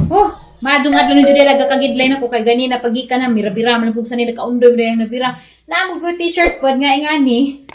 Oh, maadyo nga adlaw ni diri laga kagidlay na ko kay ganina pagika na mirabira man pug sa nila kaundoy mo nabira. Naamo ko t-shirt pod nga ingani.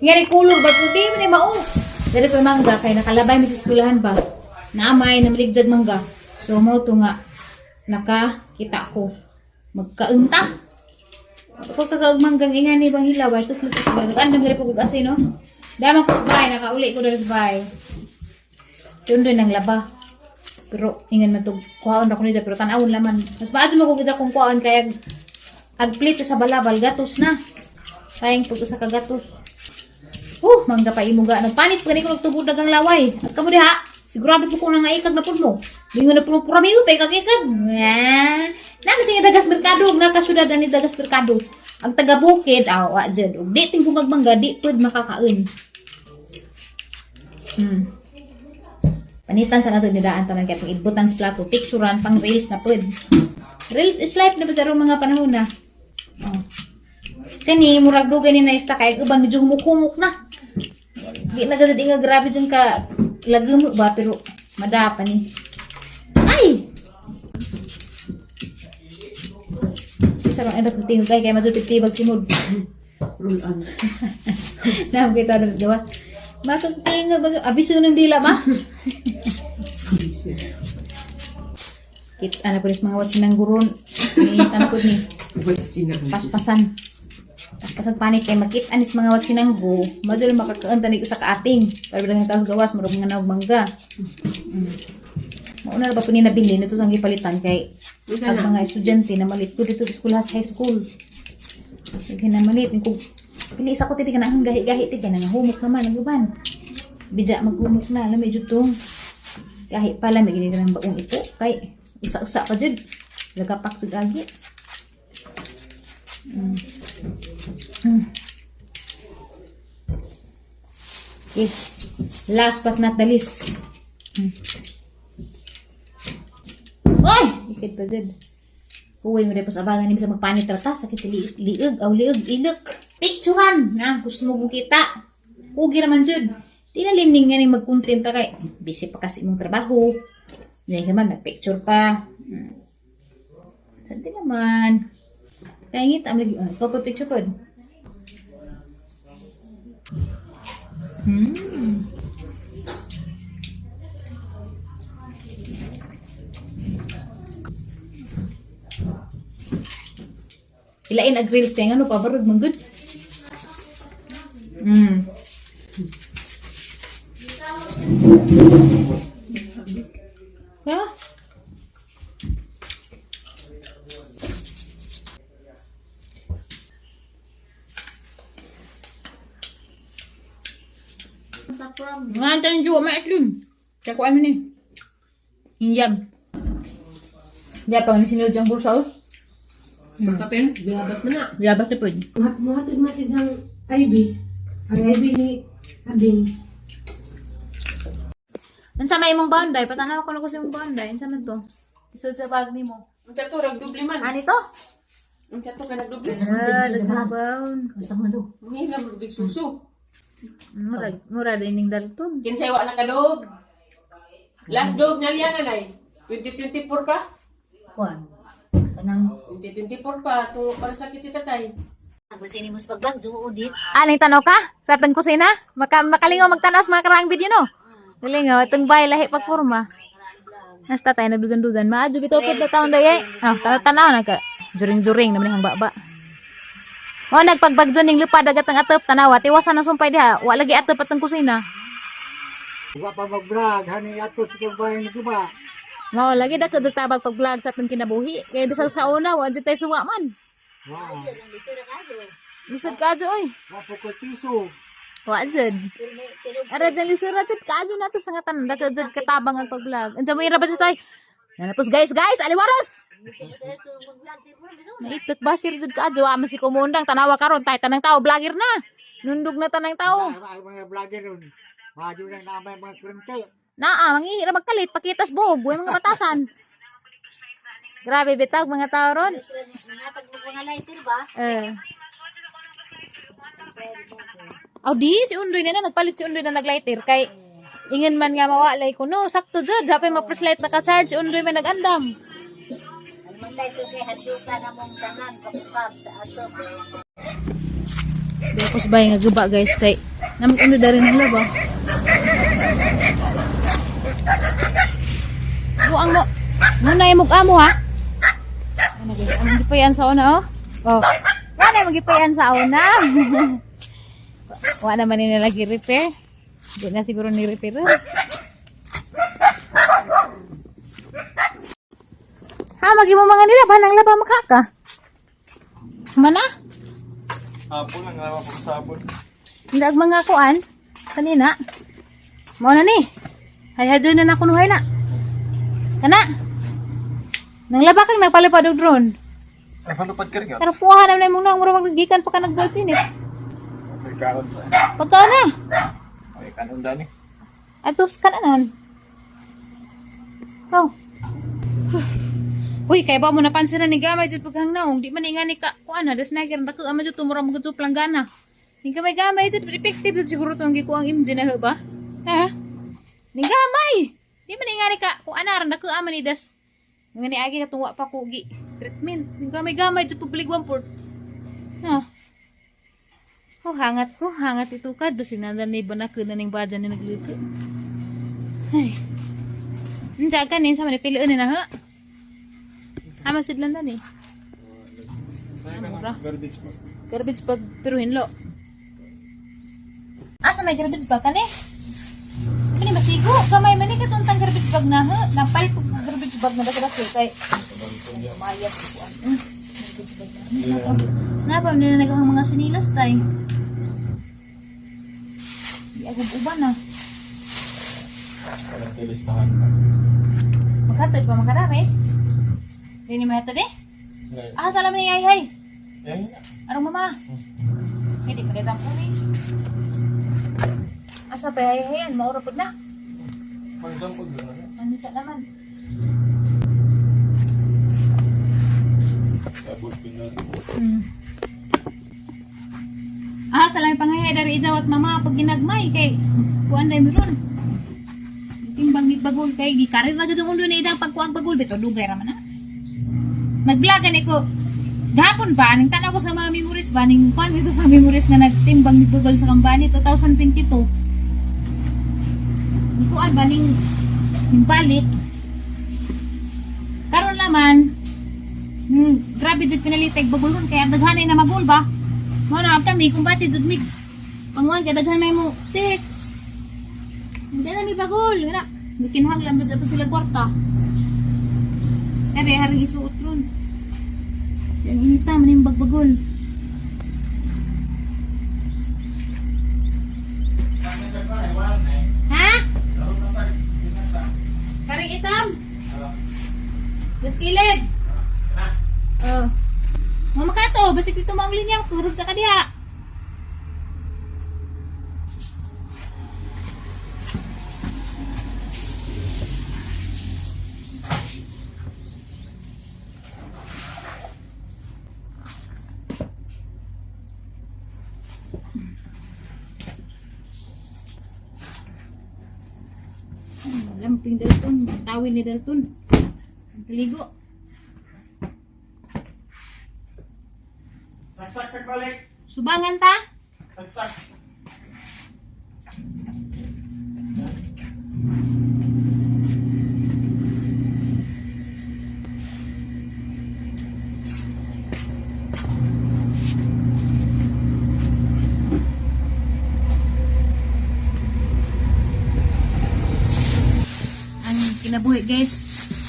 Ingani kulog ba di man ni mao. Dili ko mangga kay nakalabay mi sa eskwelahan ba. Naamay namaligjag mangga. So mao to nga nakakita ko. Magkaunta. Ko kakaag manggang ingani bang hilaw ay tos lusot ba. Nag-andam gari po kog asin no. Dama ko sa bahay, nakauli ko diri sa bahay. Sundoy ng laba. Pero ingan man to kuhaon ra ko niya pero tan-awon laman. Mas maadto mo ko gid akong kuhaon kay ag plate sa balabal gatos na. Sayang pag usa ka gatos. Mangga pa imo ga nagpanit pa gani ko nagtubod dagang laway. Ag kamo diha, sigurado po ko nga ikag na pud mo. Lingon na pud mo puramigo pa ikag ikag. Nami sige dagas merkado ug nakasyudad ani dagas merkado. Ang taga bukid aw wa jud. Ug di ting magmangga di pud makakaon. Panitan sa nato nidaan tanan kay pang ibutang sa plato, picturean pang reels na pud. Reels is life na ba karong mga panahon na. Oh. Kani murag dugay ni na ista kay uban medyo humuk-humuk na. Di na gud nga grabe jud ka lagamo ba pero madapa ni. Ay! Isa lang anak tingog kay kay madutib-tibag si Mod. Roll on. Naam kita na gawas. Makagtingog ba? Abiso ng dila ba? Kit ana po mga watch ng guron. Ni tampod ni paspasan. Paspasan panik kay makit anis mga watch ng go. Madul makakaanta ni usa ka aping. Para bilang tao gawas murag mga naog mangga. Mauna ra ba po ni nabili nito ang gipalitan kay ang mga estudyante na malit ko dito sa eskwela sa high school. Daghan na malit kung pili isa ko tibi ka na ang gahi-gahi ti kay nangahumok naman ang uban. Bidya maghumok na lami jud tong gahi pala may gini ng baong ipo kay usa-usa pa jud. Lagapak jud agi. Okay. Last but not the least. Oy! Ikit pa jud. Uy, mo sa abangan ni sa magpanit rata sakit liig aw liig ilok. Picturean na gusto mo kong kita. Ugi raman jud. Di na limning nga ni magkontent ta kay busy pa kasi imong trabaho. Dili ka man nagpicture pa. Saan di naman. Kaya ngita am lagi. Oh, ikaw pa picture pod. Ilain ag reels kay ngano pa barog man gud. Ya. Nga tanin juwa ma itlum. Kaya kuan mo ni. Hinjab. Diya pang nisinil diyang bursa oh. Pagkapin, binabas mo na. Yabas na po. Muhatod man siyang Ivy. Ang Ivy ni Abing. Unsa may imong bounday? Patanaw ko na ko sa imong bounday. Unsa man to? Isod sa bag nimo. Unsa to, nagdubli man. Ani to? Unsa to ka nagdubli? Ah, daghang bound. Unsa man to? Manghila mo dig suso. Mura mura din ning dalton. Kinsay wa na kadog. Last dog na liya na nay. 2024 pa? Kuan. Kanang 2024 pa to para sakit si tatay. Aling tanaw ka? Sa atong kusina? Makalingaw magtanaw sa mga karaang video no? Galingaw, atong bay lahi pagporma. Nasta tayo nagdusan-dusan. Maadyo bitaw pud na taon dayay. Ah, tanaw-tanaw na ka. Juring-juring naman hang baba. Mo nagpagbagjo ning lupa dagat ang atop tanawa tiwasan ang sumpay diha. Wa lagi atop atong kusina. Wa pa mag-vlog, hani ato sa bayan ni Cuba. Mao lagi dako jud tabag pag-vlog sa atong kinabuhi. Kay bisag sa una wa jud tay suwa man. Wa, Lisod kaadyo oy. wa po ko tiso. Wa jud. Ara jang lisod ra jud kaadyo nato sa nga tanan dako jud katabang ang pag-vlog. Unsa mo ira ba jud tay? Nanapos guys, guys, aliwaros. Maitot ba sir jud kaadyo wa man si kumundang tanawa karon tay tanang tao vlogger na. Nundog na tanang tao. Ay mga vlogger ron. Maadyo na namay mga krente. Naa, manghihira magkalit, pakitas buog, buhay mga batasan. Grabe bitaw mga tao ron. Eh. Aw di si Undoy na na nagpalit si Undoy na naglighter kay Ingon man nga mawalay ko no, sakto jud, hapay ma-flashlight naka-charge undoy man nag-andam. Tapos bay nga guba guys kay namig undo dari ng laba. Buang mo. Muna yung mukha mo ha. Ano guys, ang gipayan sa una oh. Oh. Wala mo gipayan sa una. Wala naman nila lagi repair. Di na siguro ni repair. Ha, magi mo mga nila ba nang laba makaka? Mana? Hapon lang, nga ako sa hapon. Hindi mga kuan kanina. Mao na ni. Hay hay na na kunuhay na. Kana. Nang laba kang nagpalipad og drone. Ay, palupad ka rin ka. Pero puha na imong nang mura maggikan pa ka nag sinit. May kaon pa. Pagka na. May kanon dani. Atos kananan. Oh. Uy, kay ba mo napansin na ni gamay jud paghangnaong, di man ingani ka kuan ha, das nager dako ama jud tumura mo jud planggana. Ni gamay gamay jud effective jud siguro tong gikuang MG na ho ba? Ha? Ni gamay. Di man ingani ka kuan na ran dako ama ni das. Mga ni agi katong wa pa ko gi treatment. Ni gamay gamay jud pagbaligwan port. Ha. Oh, hangat ko, hangat ito ka. Dosin na ni ba na ning bajan ni nagluto. Ay. Unsa ka ni sa man piliun ni na ha? Ama sidlan na ni. Mura. Garbage pa. Garbage bag pero hinlo. Asa may garbage bag kani? Kani masigo gamay man ni katuntang garbage bag na ha. Napalit ko garbage bag na basta kay mayat ko an. Garbage bag na. Napa nila nagahang mga sinilas tay. Di ako uban na. Walang tilistahan pa. Maghatod pa makarare. Dini mahatod eh. Ah, salam ni ay hay. Eh, Arong mama. Hindi pa kita po ni. Asa pa hay hayan, maura pud na. pagdampod na. Ano sa laman? Sabot ko na rin. Ah, salam pangayay dari ijawat mama pag ginagmay kay kuan dai meron. Timbang migbagol kay gikarir na gud ang ulo ni idang pagkuang bagol bito dugay ra man na. Nag-vlog ani ko gahapon ba ning tanaw ko sa mga memories ba ning kuan dito sa memories nga nagtimbang migbagol sa kambani 2022. Kuan ba ning ning balik karon laman grabe jud pinalitay bagulon kaya daghanay na magul ba. Mo na kami kumbati jud mig panguan kay daghan may mo text. Hindi na mi bagol ngana. Gikinahanglan ba jud pa sila kwarta. Ere haring isuot ron. Yang inita man yung bagbagol. Ha? Karing itam? Just kilid. Oh. Mama ka to, basig dito mo ang linya, kurog sa kadiha. Lamping Dalton, tawin ni Dalton. Ang kaligo. Saksak, sak balik. Subangan ta? Saksak. Ang kinabuhi guys,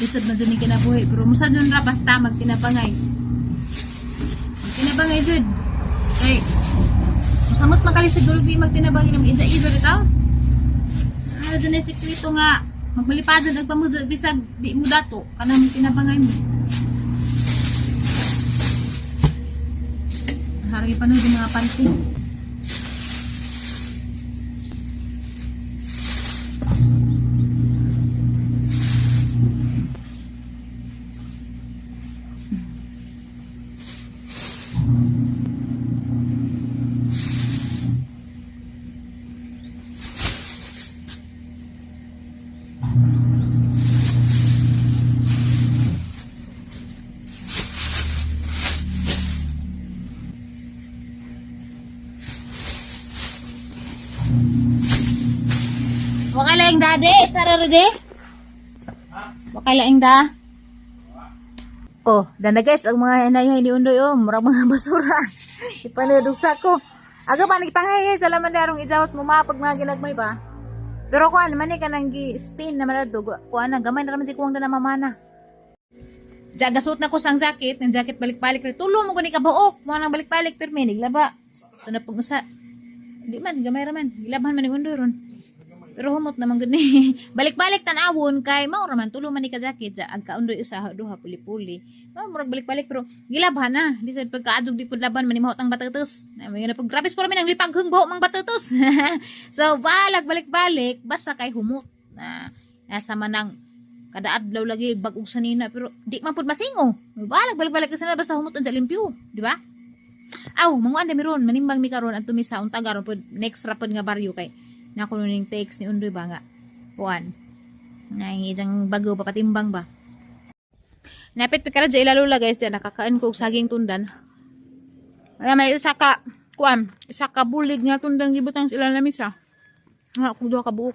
lisod na dyan yung kinabuhi. Pero musa dun ra basta magtinabangay. Magtinabangay dun. Kay, masamot makalisod dun di magtinabangay ng ida-ida bitaw. Ano dun yung sekreto nga, magmalipadan ang pamudyo bisag di mo dato, kanang tinabangay mo. Harang ipanood yung mga panty. laing dade, sara rede. Wakay laing da. Oh, danda guys, ang mga hinayhay ni Undoy oh, murag mga basura. Ipanudog sa ko. Aga pa nagpanghay sa laman darong ijawat mo mapag mga ginagmay ba. Pero kuan man ni kanang gi spin na man adto, kuan na gamay na raman si kuwang na mamana. Jagasuot na ko sang jacket, ng jacket balik-balik rin. Tulo mo ko ni kabuok, mo nang balik-balik pero may naglaba. Ito na pong usa. Di man, gamay ra man. Gilabhan man ni Undoy ron. Pero humot naman gud ni. Balik-balik tan-awon kay mao ra man tulo man ni ka jacket ja ag kaundoy usa duha puli-puli. Mao murag balik-balik pero gilabhan na. Di sad pagkaadog di pud laban man mahot ang batatos. Na may na pag grabe pa man ang lipagheng buhok mang batatos. So balag balik-balik basta kay humot na nasa man ang kada adlaw lagi bag-og sanina pero di man pud masingo. Balag balik-balik ka sana basta humot ang sa limpyo, di ba? Aw, manguan na mi ron, manimbang mi karon adto mi sa unta garon pud next ra pud nga baryo kay nako ning text ni Undoy ba nga kuan. Nangijang bago papatimbang ba. Napit pikara dyan ilalula guys dyan nakakaan ko og saging tundan. Wala may isa ka kuan, isa ka bulig nga tundan gibutang sa ilang lamisa. Nga ako duha ka buok.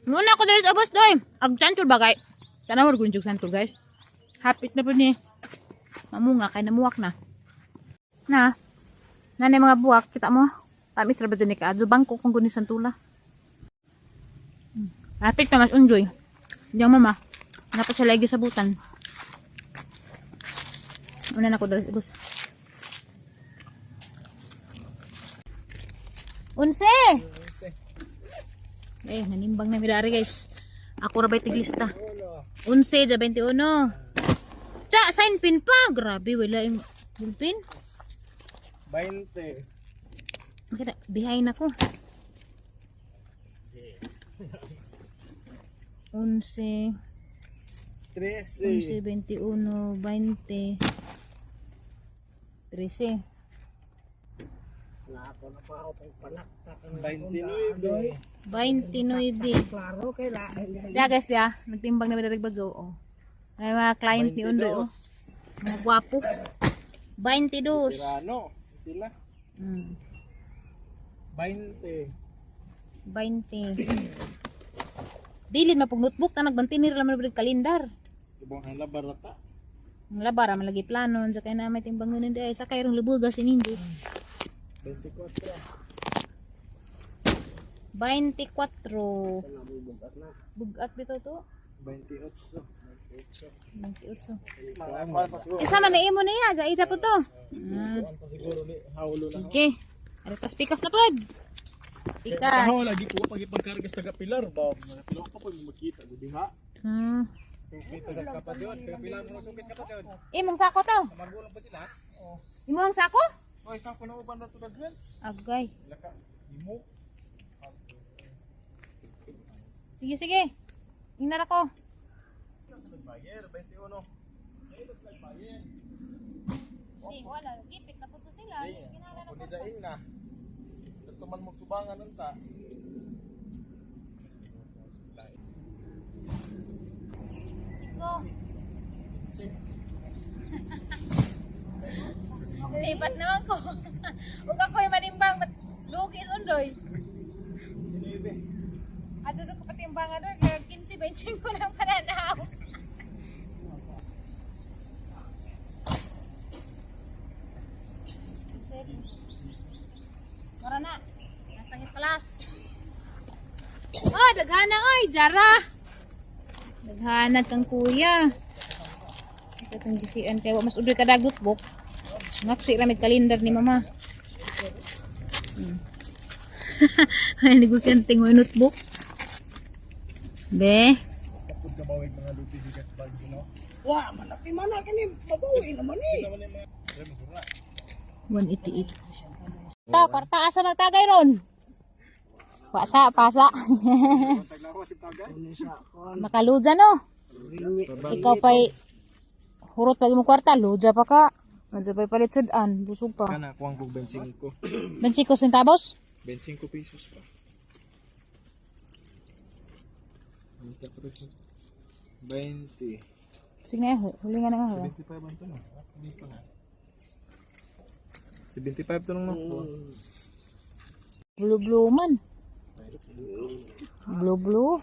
Muna ako diri sa ubos doy. Ag santol ba kay? Tanaw ra jug santol guys. Hapit na pud ni. Mamunga kay namuwak na. Na. Nanay mga buwak, kita mo. Tamis ra ba dyan ni kaadyo? Bangko kung guni santula. Hapit pa mas unjoy. Diyan mama. Napa siya lagi sa butan. Una na ko dali ubos. Unse! Eh, nanimbang na mirari guys. Ako ra ba'y tiglista. Unse, ja 21. Tsa, sign pin pa. Grabe, wala yung pin. 20. Makita, behind ako. 11, 13. 11, 21, 20, 13. Nako na pa ako pang palaktak. 29. 29. Klaro kay la. Ya guys, ya. Nagtimbang na may bagaw, oh. May mga client ni Undoy, oh. Mga gwapo. 22. Tirano. Sila. 20. 20. Bilin mapug notebook na nagbantinir lang man kalendar. Ibang hala barata. Ang labara man lagi plano sa kay na may timbangon hindi ay sa kay rong lubuga si Nindo. 24. 24. Bugat bitaw to. 28. 28. Mga kuan pa siguro. Isa man na imo niya, ja isa po to. Ah, Kuan pa siguro ni hawlo na. sige. Aritas pikas na pod. Pikas. Ako lagi ko pag ipagkarga sa taga Pilar ba. Mga Pilar pa pag makita gud diha. Imong sako to. Magulang pa sila. Oh. Imong sako? Oy, sako na uban na to daghan. Agay. Laka. Imo. Sige, sige. Ingnar ako. Bayer 21. Sige, wala. Gipit na po to sila. Ako ni daing na. Ito man magsubangan unta. Chico. Si Lipat naman ko. Huwag ako yung manimbang. Ba't lugi is undoy. 9. Ato ko patimbangan doon. Kaya 15, 25 ng pananaw. Mara na. Nasa palas. Oh, daghana oy, jara. Daghana kang kuya. Ito itong gisian kaya wa mas udoy kada notebook. Ngaksi ra may kalendar ni mama. Ay, negosyante mo yung notebook. Be, Kapod na bawig mga lupi bigas bag, you know? Wa man na timana kini mabawi naman ni. Sama ni mga Dre, masura. 188. Ta, kwarta asa magtagay ron? Pasa, pasa. Taglawa si tagay. Makaluja no. Ikaw pa'y hurot pag mo kwarta, luja pa ka. Medyo pa'y palit sudan, busog pa. Kana kuang kog 25. 25 centavos? 25 pesos pa. 20. Sige na, huli nga na nga. 75 ang to no. Dito na. 75 to nung no. Blue blue man. Blue blue.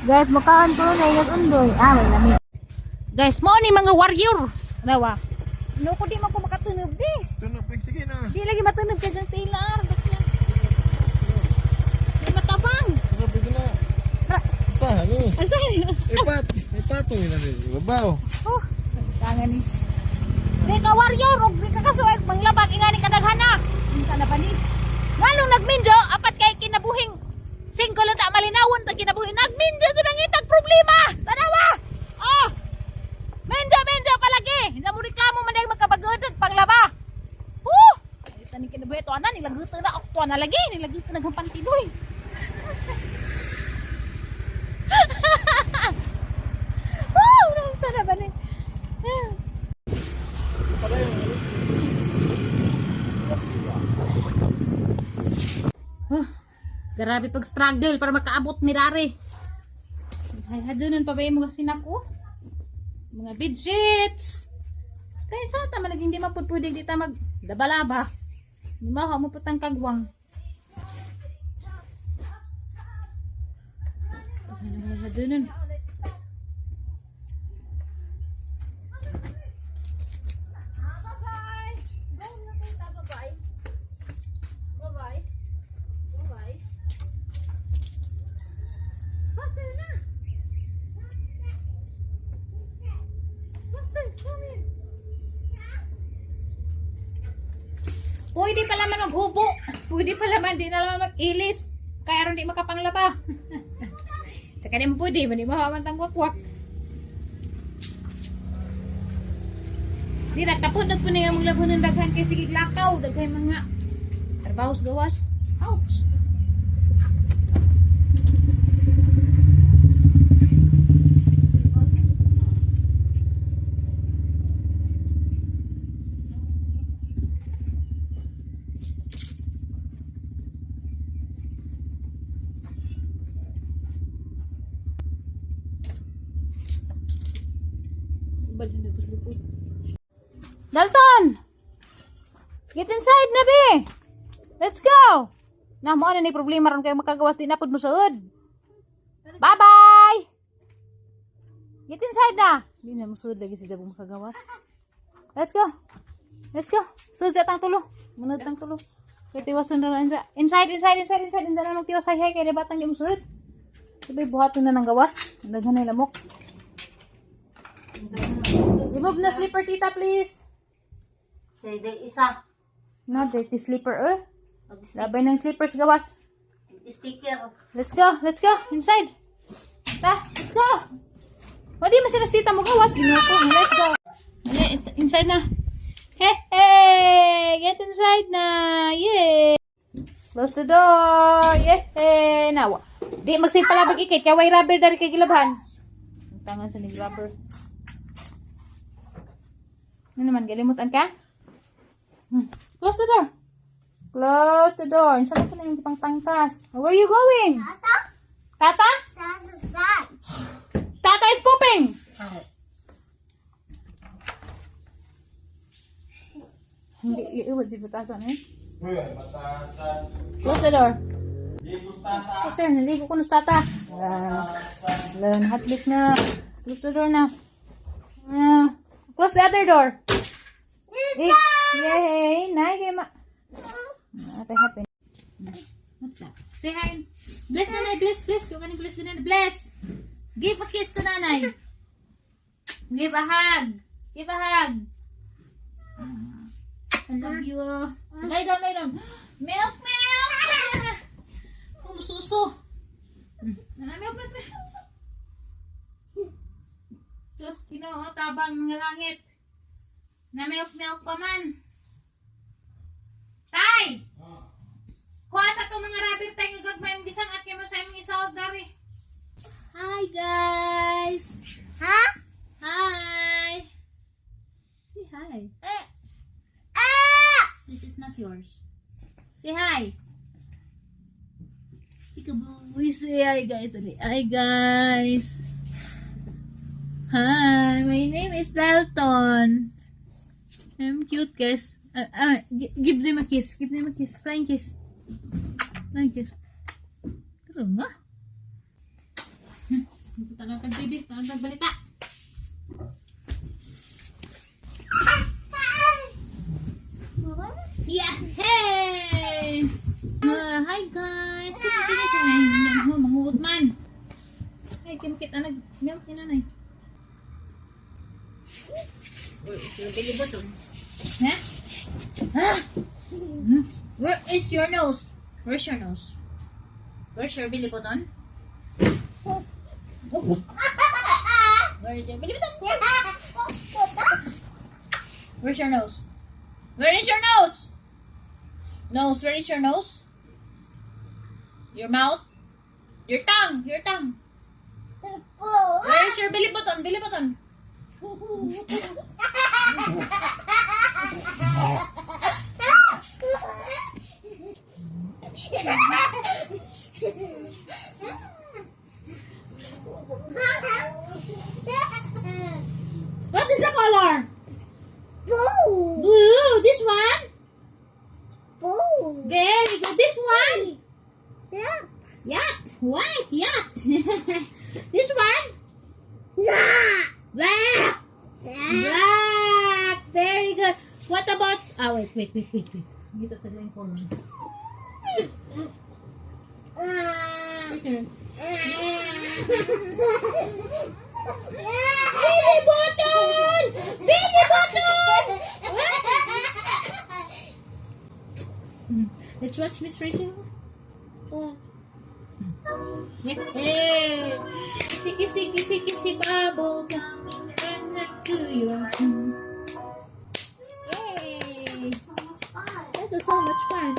Guys, makaan ko na yung undoy. Ah, may lami. Guys, mo ni mga warrior. Nawa. No ko di man ko makatunog di. Tunog, sige na. Di lagi matunog kag ang tilar. Di matabang. Tunog, sige na. Sa ni? Asa ni? Ipat, ipatong ina ni. Babaw. Oh, tangan ni. Di ka warrior og di ka kasuwag manglabag ingani kadaghana. Unsa na ba ni? Ngalong nagminjo apat kay kinabuhing singko lang ta malinawon ta kinabuhi nagminjo sa nangitag problema. Tanawa. Oh. Minjo minjo palagi. Hinsa mo reklamo man dahil magkabagodag panglaba. Oh! Ay taning kinabuhi to ana nilaguto na ok to na lagi nilaguto na gampantiloy. Oh, unsa na ba ni? Huh, grabe pag struggle para makaabot mi dari. Hay hadunon pa ba yung mga sinako? Mga bedsheets. Kaya sa ta man hindi mapudpudig di ta mag labalaba. Ni mo mo putang kagwang. Hay hadunon. Bye-bye. Bye-bye. Faster na! Faster, come here. Pwede pala man maghubo. Pwede pala man di na naman mag-ilis. Kaya ron di makapanglaba. Tsaka di mo pwede, di mo man tang wakwak. Di na tapos na po na yung mga ng daghan kay sige lakaw, daghan mga trabaho sa gawas. Ouch. Dalton! Get inside na, be! Let's go! Na, mo na ni problema ron kayo makagawas di na pud mo suod. Bye-bye! Get inside na! Di na musuod lagi si Jabong makagawas. Let's go! Let's go! Suod sa tang tulo. Munod tang tulo. Kay tiwason ra lang siya. Inside, inside, inside, inside. Inside na magtiwas. Hay, hay, kay di batang di mo suod. Sabay buhaton na ng gawas. Daghan na yung lamok. Remove na slipper, tita, please. Pwede isa. No, dirty slipper, eh. Labay ng slippers, gawas. Sticker. Let's go, let's go, inside. Ta, let's go. O, di man sila tita mo gawas. Ginoo ko. Let's go. Dali, inside na. Hey, hey, get inside na. Yay. Close the door. Yay. Now, di magsigpalabag ikit. Kaya way rubber dari kay gilabhan. Ang tangan sa ning rubber. Ano naman, galimutan ka? Close the door. Close the door. Saan ko na yung pangpangkas? Where are you going? Tata? Tata? Sa. Tata is pooping! Hindi, iiwan si batasan eh. Close the door. Yes, sir, naligo ko na sa tata. Learn hotlick na. Close the door na. Ah, close the other door. Eh, yay! Nay, kay ma. Ate, happy. What's that? Say hi. Bless nanay, bless, bless. Kung kaning bless nanay, bless. Give a kiss to nanay. Give a hug. Give a hug. I love you. Lie down, lie down. Milk, milk. Umususo. Ah, milk, milk, milk. Diyos, Ginoo, tabang mga langit. Na milk, milk pa man. Tay! Kuha sa itong mga rubber tayo nga gagmay mong gisang at kaya mo sa imong isawag dari. Hi guys! Ha? Hi! Say hi. Ah! This is not yours. Say hi. Peekaboo. Say hi guys. Dali. Hi guys. Hi, my name is Dalton. I'm cute guys. Give them a kiss. Give them a kiss. Flying kiss. Flying kiss. Pero nga. Tanong kag TV, tanong kag balita. Yeah! Hey! Hi guys! Kita kita sa ngayon. Mo, manguot man. Ay, kimkit na nag-milk ni nanay. Ha? Ah! Where is your nose? Where's your nose? Where's your belly button? Where is your belly button? Where's your nose? Where is your nose? Nose, where is your nose? Your mouth? Your tongue, your tongue. Where is your belly button? Belly button. What is the color? Blue. Blue. This one? Blue. Very good. This one? Yeah. Yacht. White yacht. This one? Yeah. Black. Black. Very good. What about... Ah, wait, wait, wait, wait, wait. Dito talaga yung color. Okay. Billy button! Billy button! Let's watch Miss Rachel. Hey! Siki, siki, siki, si bubble gum is up to your. Yay! So much fun. That was so much fun.